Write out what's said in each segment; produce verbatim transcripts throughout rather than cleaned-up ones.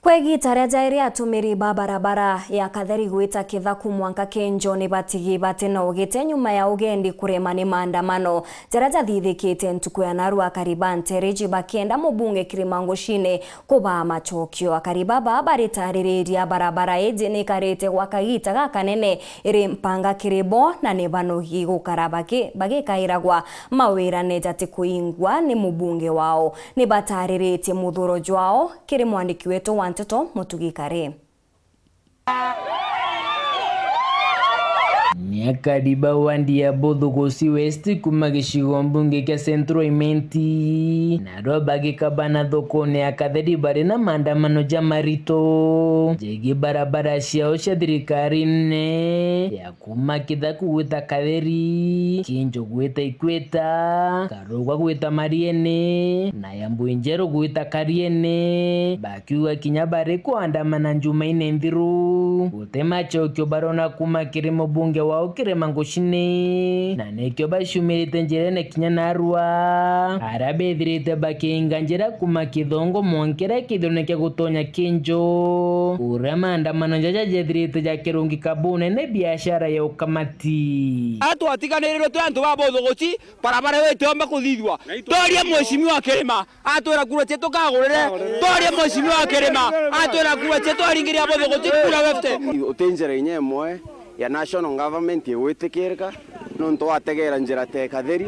Kwa igiita ria jairi, atumiri ba barabara ya Katheri gwita Kithaku mwanka Kinjo ni batigi bati na ugite nyuma ya ugendi kurema ni maandamano jaria jathithikite ntuku ya narua. Akari ba Ntereji bakienda mubunge Kirima Ngucine kubaa macokio. Akari baba baritaririria barabara iji ni ikarite gwa kagiita gakanene, iri mpanga kiri bo na ni banogi gukara bagi-, bagikairagwa mawirane jati kuingwa ni mubunge wao. Ni batariritie muthuro jwao kiri mwandiki wetu wa nteto Mutugi Kari. Ni akari ba wandi ya Buthuguci West kuma gicigo mbunge kia Central Imenti, narua bagikabana thokone ya Katheri bari na maandamano ja marito jegii barabara ciao cia thirikarine ya kuma Kithaku gwita Katheri, Kinjo gwita Ikweta, Karugwa gwita Mariene, na ya Mbwinjeru gwita Kariene. Bakiuga kinya bari kuandamana Njumaine nthiru, guti macokio barona kuma kiri mubunge wao Kirima Ngucine, na nikio baciumirite njirene kinya narua, aria bethirite bakiinga njira kuma Kithongo mwanka iria kithirone kia gutonya Kinjo, uria maandamano jaja jethirite jakirungika bunene biashara ya ukamati. Aria twatiganirirwe twi antu ba Buthuguci, barabara iyo itiomba kuthithua. Twaria Mheshimiwa Kirima, atwira kura cietu kagurire. Twaria Mheshimiwa Kirima, atwira kura cietu aringiria Buthuguci kura fifty. Uti njira inya imwe ya national government igwitikirika, nontu wategera njira ta Katheri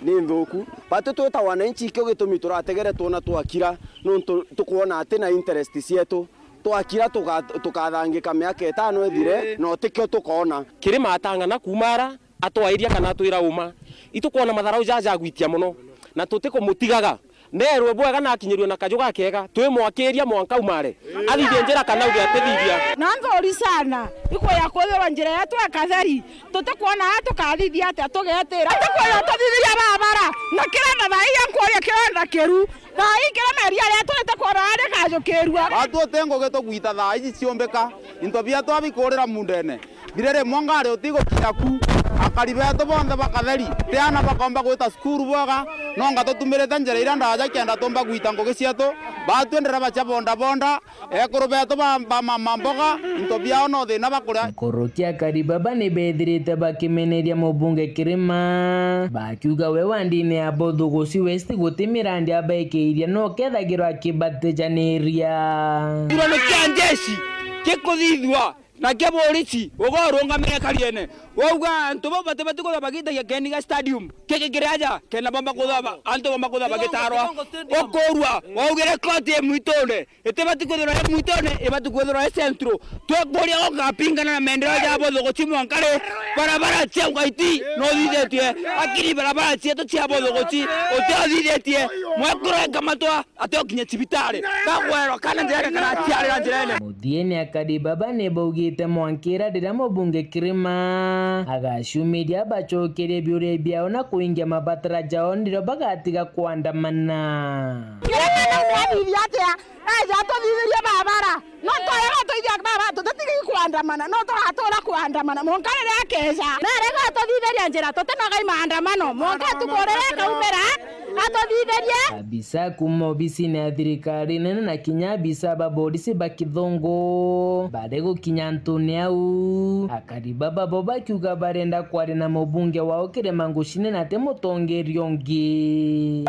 ni nthuku. Batu twita wananchi, ikio gitumi turategere twona twakira, nontu tukwona ati na interest cietu. Twakira tuka-, tukathangika miaka itano ithire, na utikio tukoona. Kirima atang'ana kuuma ara, atwairia kana atwira uma. Itukwona matharau jaja jagwitia mono, na tutikumutigaga. Neerwe bwega na akinyirue na kaju gakega, twimwakiria mwanka aumare. Athithie njira kana auge atithithia. Na nthuri sana, ikwija kwithirwa njira yetu e Katheri, tutikwona a tukathithia atia tugetira. Atikwija tuthithiria barabara, na kiria na thaa ii nkuria kironda kiru. Thaa ii kiria meria yetu ritikwona ari kajukirua. Batu uti ngugi tugwita thaa iji ciumbika, into bietu abikurira mundene. Birere mwa ngari utigukinya ku. Akari betu bonthe ba Katheri, ti ana bakomba gwita cukuru bwega, nonga tutumirite njira iria ndaja kenda tumba gwita ngugi cietu. Batu ndereba cia bondabonda, ekuru betu ba, ba mama mboga, into biao no thina bakuria. Nkuruki akari baba ni bethirite bakimeneria mubunge Kirima, bakiuga we wandine ya Buthuguci West guti mirandi abaikiiria, no kethagirwa akibatejaniria. Githurano kia njeshi gikuthithua. Na kia borisi, uga urungamire Kariene. Wauga antu bau batibati kuthaba bagitagia keni ga stadium. Kiki kiri aja, kenda bomba kuthaba, antu bomba kuthaba gitarwa. Ukurua, waugire koti i mwitune, itibati kwithirwa i mwitune, ibati kwithirwa i central. Twikuria ugapingana na maendeleo ja Buthuguci mwanka ri, barabara cia ugaiti, no uthithitie, lakini barabara cietu cia Buthuguci, uti uthithitie, mwekuru ekamatwa, ati ukinye cibitari, kagwerwa kana njirene kana aciarira njirene. Muthiene akari baba ni baugite mwankira riria mubunge Kirima agaciumiria bacokerie biuria biao na kuingia mabatara jao, nirio bagatiga kuandamana. Kirima ni athithia atia? Eja atuthithirie barabara. No twaya gatuithia baba, tutitigi kuandamana, no turatura kuandamana. Mwanka riria akeja, na riria gatuthithiria njira, tutinogai maandamano. Mwanka tukurire kaumira. Atuthithirie. Abisa kuma obisine ya thirikari nene na kinya abisa ba borisi ba Kithongo bari gukinya antune au. Akari baba bo bakiuga barenda kwaria na mubunge wao Kirima Ngucine na ati mutongeria ungi.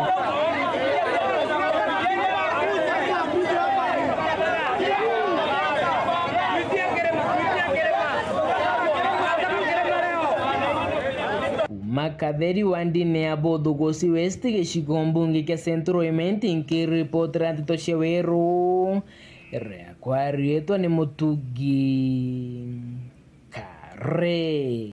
Kuma Katheri wandine ya Buthuguci West, gicigo mbunge kia Central Imenti, nkiripotera nteto cia Weru, riakwa riitwa ni Mutugi Kare.